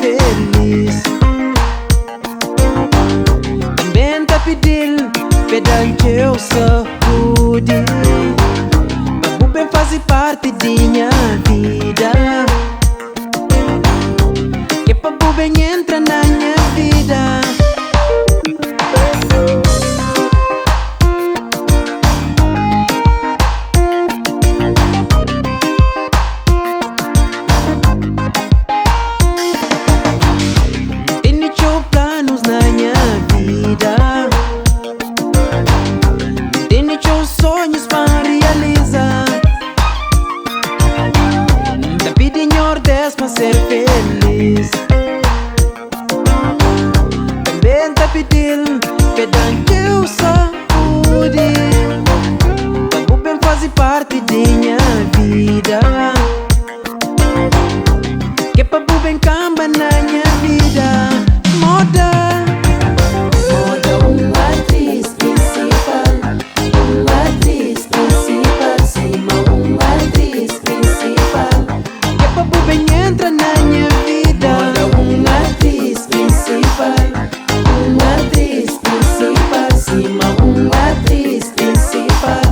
feliz. Também ta pedi-l p'e da-m txeu saúdi, pa bu ben faze parti di nha vida, K'é pa bu ben entra na nha vida. N tene txeu planus na nha vida, N tene txeu sonhus pa N realiza. N ta pidi Nhordes pa N ser felis, Tanbe N ta pidi-l p'e da-m txeu saúdi, Pa bu ben faze parti di nha vida, K'é pa bu ben kanba na nha vida. Moda. Moda un atriz prinsipal, un atriz prinsipal, sima un atriz prinsipal. K'é pa bu ben entra na nha vida. Moda un atriz prinsipal, un atriz prinsipal, sima un atriz prinsipal.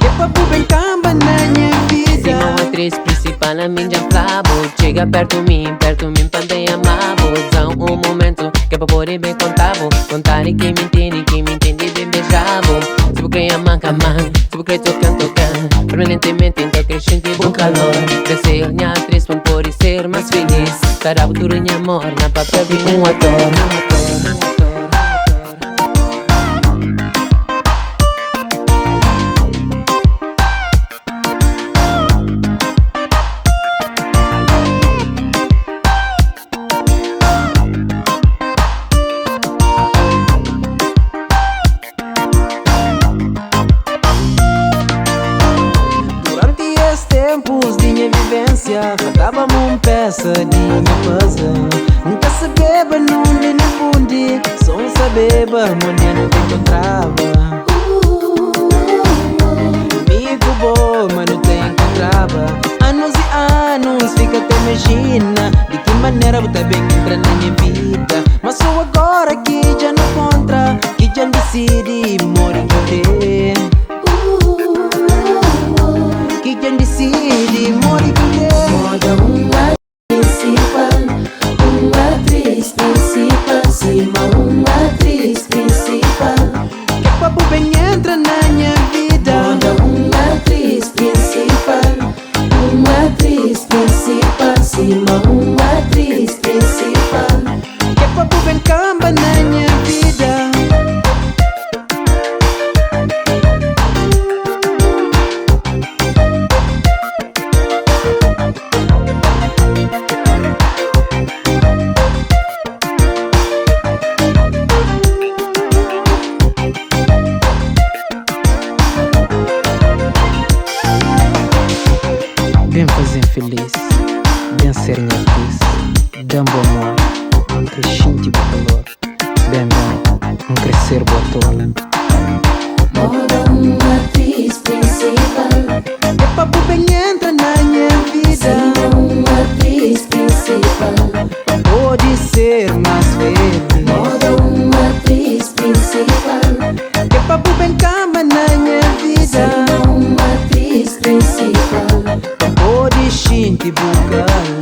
K'é pa bu ben kanba na nha vida. Sima un atriz prinsipal ami dja N fla-bu. Txiga pertu mi, pertu mi pa N ben ama-bu. Da-m un momentu k'é pa pode ben konta-bu. Vontadi ki mi tene, ki mi ten di ben beja-bu. Si bu kre ama-m, ama-m. Si bu kre toka-m, toka-m. Permanentimenti N ta kre xinti bu kalor. Ben ser nha atriz pa N pode ser más feliz. Ta da-bu tudu nha amor na papel di un ator. Duranti es tempus di nha vivensia, faltaba-m un pesa di nha puzzle. N ka sabeba nunde nen pundi, so N sabeba ma N ta enkontraba. Mi ku bo ma nu ta enkontraba. Anus i anus fika ta imajina di ki manera bu ta ben entra na nha vida. Ma so agora ki dja nu kontra, ki dja N disidi more ku te. Ki dja N disidi more ku te. Moda un prinsipal, un atriz prinsipal, sima un atriz prinsipal. K'é pa bu ben entra na nha vida. Moda un atriz prinsipal, un atriz prinsipal, sima un atriz prinsipal. K'é pa bu ben kanba na nha vida. Ben faze-m felis, ben ser nha atriz. Da-m bu amor, N kre xinti bu kalor. Ben, ben, N kre ser bu ator. Moda un atriz prinsipal. É pa bu ben entra na nha vida. Sima un atriz prinsipal. Pa pode ser más felis. Moda un atriz prinsipal. É pa bu ben kanba na nha vida. Sima un atriz prinsipal. Pa pode xinti bu kalor.